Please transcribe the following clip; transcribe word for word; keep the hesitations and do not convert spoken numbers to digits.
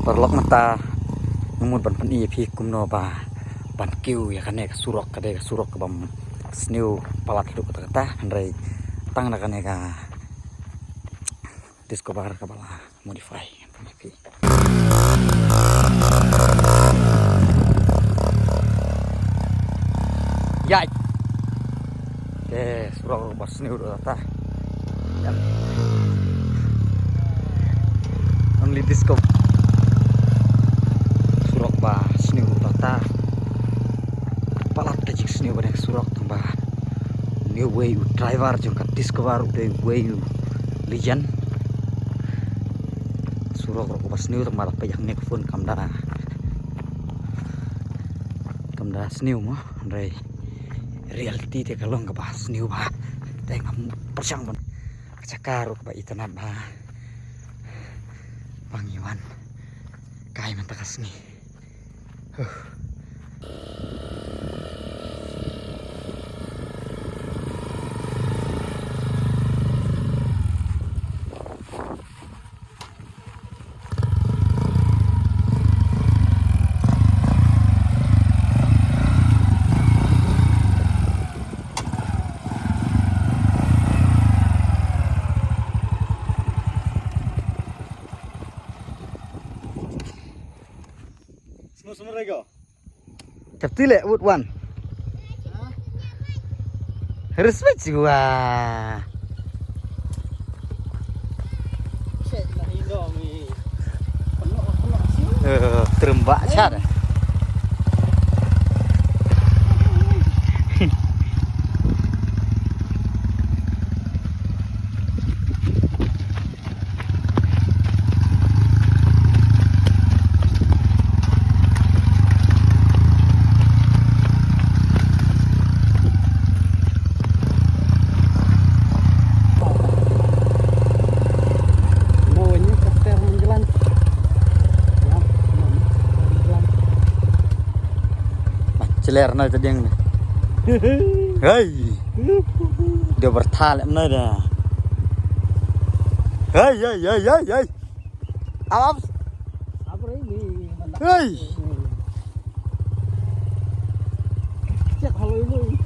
Paralok, mynta nga mut ban pyni ïa phi kumno ba ban kiew ïa kane ka surok, ka dei ka surok kaba sniew palat haduh katta katta, hynrei tang da kane ka Discover kaba la modify. Yai. Te surok ba sniew ruh ta. Only Discover. Surok ba sniew ruh ta. Palat ka jingsniew ba dei surok tang ba uwei u driver jong ka Discover u dei uwei u legend. Surok ruh ba sniew tang ba la peit hangne ka phone kam da, kam da sniew mo, hynrei reality te ka long kaba sniew ba. Te ngam pyrshang ban, ka jaka ruh kaba itynnad ba. Ba ngi wan kai mynta ka sngi. Chapti le, wood one. Respect jiwa. Eh, terembak char. Cheler na tading. Hey. Dia bertal em na da. Hey, hey, hey, hey, hey. Awas. Hey. Cek halo ini.